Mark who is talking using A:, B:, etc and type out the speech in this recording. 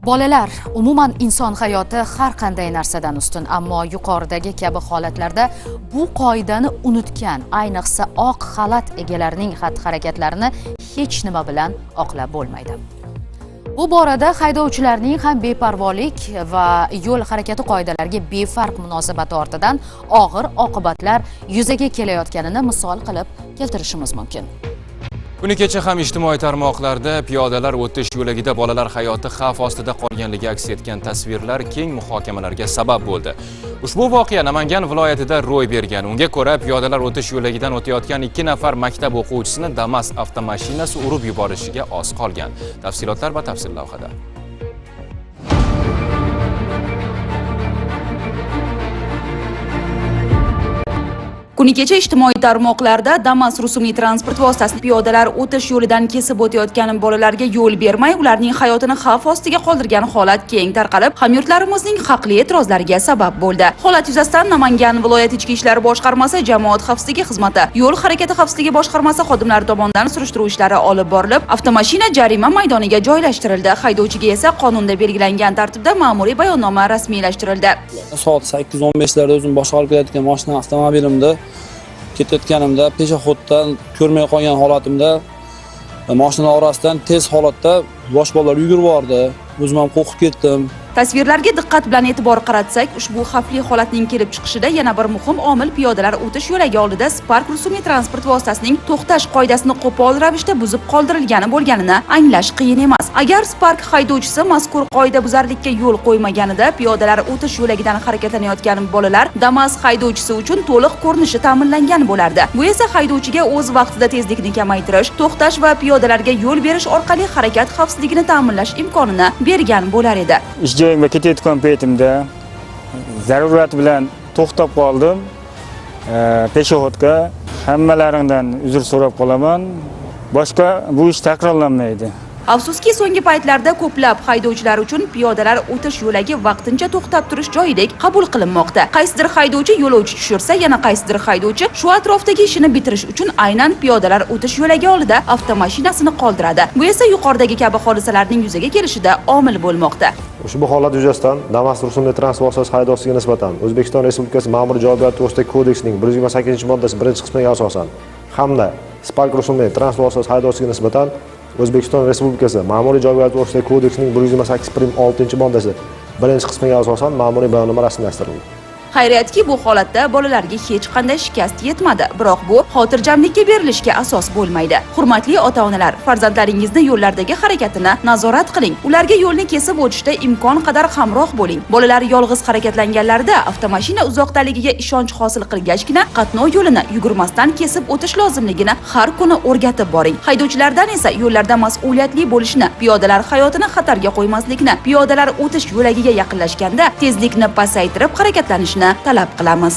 A: Bolalar, umuman inson hayoti har qanday narsadan ustun, ammo yuqoridagi kabi holatlarda bu qoidani unutgan, ayniqsa oq xalat egalarining xatti-harakatlarini hech nima bilan oqlab bo'lmaydi. Bu borada haydovchilarning ham beparvolik va yo'l harakati qoidalariga befarq munosabati ortidan og'ir oqibatlar yuzaga kelayotganini misol qilib keltirishimiz mumkin.
B: Kuni kecha ham ijtimoiy tarmoqlarda piyodalar o'tish yo'lagida bolalar hayoti xavf ostida qolganligi aks etgan tasvirlar keng muhokamalarga sabab bo'ldi. Ushbu voqea Namangan viloyatida ro'y bergan. Unga ko'ra, piyodalar o'tish yo'lagidan o'tayotgan 2 nafar maktab o'quvchisini Damas avtomashinasi urib yuborishiga oz qolgan. Tafsilotlar batafsil lavhada.
C: Kuni kecha ijtimoiy tarmoqlarda Damas rusumli transport vositasini piyodalar o'tish yo'lidan kesib o'tayotgan bolalarga yo'l bermay, ularning hayotini xavf ostiga qoldirgan holat keng tarqalib, hamyurtlarimizning haqli e'tirozlariga sabab bo'ldi. Holat yuzasidan Namangan viloyat ichki ishlar boshqarmasi jamoat xavfsizligi xizmati, yo'l harakati xavfsizligi boshqarmasi xodimlari tomonidan surishtiruv ishlari olib borilib, avtomashina jarima maydoniga joylashtirildi. Haydovchiga esa qonunda belgilangan tartibda ma'muriy bayonnoma rasmiylashtirildi.
D: Soat 8:15 larda o'zim boshqarib kelayotgan mashina avtomobilimda ketayotganimda peshoxoddan ko'rmay qolgan holatimda mashina orasidan tez holatda yosh bolalar yugurib bordi. O'zim ham qo'rqib ketdim.
C: Tasvirlarga diqqat bilan e'tibor qaratsak, ushbu xavfli holatning kelib chiqishida yana bir muhim omil piyodalar o'tish yo'lagi oldida Spark rusumli transport vositasining to'xtash qoidasini qo'pol ravishda buzib qoldirilgani bo'lganini anglash qiyin emas. Agar Spark haydovchisi mazkur qoidabuzarlikka yo'l qo'ymaganida, piyodalar o'tish yo'lagidan harakatlanayotgan bolalar Damas haydovchisi uchun to'liq ko'rinishi ta'minlangan bo'lardi. Bu esa haydovchiga o'z vaqtida tezlikni kamaytirish, to'xtash va piyodalarga yo'l berish orqali harakat xavfsizligini ta'minlash imkonini bergan bo'lar edi.
E: Ish joyimga ketayotgan paytimda zarurat bilan to'xtab qoldim. Peshoxodga hammalaringdan uzr so'rab qolaman. Boshqa bu ish takrorlanmaydi.
C: Afsuski, so'nggi paytlarda ko'plab haydovchilar uchun piyodalar o'tish yo'lagi vaqtincha to'xtab turish joyidek qabul qilinmoqda. Qaysidir haydovchi yo'lovchi tushirsa, yana qaysidir haydovchi shu atrofdagi ishini bitirish uchun aynan piyodalar o'tish yo'lagi oldida avtomashinasini qoldiradi. Bu esa yuqoridagi kabi hodisalarning yuzaga kelishida omil bo'lmoqda.
F: Ushbu holat yuzasidan Damas rusumli transport vositasi haydovchisiga nisbatan O'zbekiston Respublikasi Ma'muriy javobgarlik to'g'risidagi kodeksining 128-moddasi 1-qismiga asosan hamda Spark rusumli transport vositasi haydovchisiga nisbatan O'zbekiston Respublikasi Ma'muriy javobgarlik to'g'risidagi kodeksining 128 prim 6-moddasi 1-qismiga asosan ma'muriy bayonnoma rasmiylashtirildi.
C: Xayriyatki, bu holatda bolalarga hech qanday shikast yetmadi, biroq bu xotirjamlikka berilishga asos bo'lmaydi. Hurmatli ota-onalar, farzandlaringizni yo'llardagi harakatini nazorat qiling. Ularga yo'lni kesib o'tishda imkon qadar hamroh bo'ling. Bolalar yolg'iz harakatlanganlarida avtomashina uzoqdaligiga ishonch hosil qilgachgina qatnov yo'lini yugurmasdan kesib o'tish lozimligini har kuni o'rgatib boring. Haydovchilardan esa yo'llarda mas'uliyatli bo'lishni, piyodalar hayotini xatarga qo'ymaslikni, piyodalar o'tish yo'lagiga yaqinlashganda tezlikni pasaytirib harakatlanishni talab qilamiz.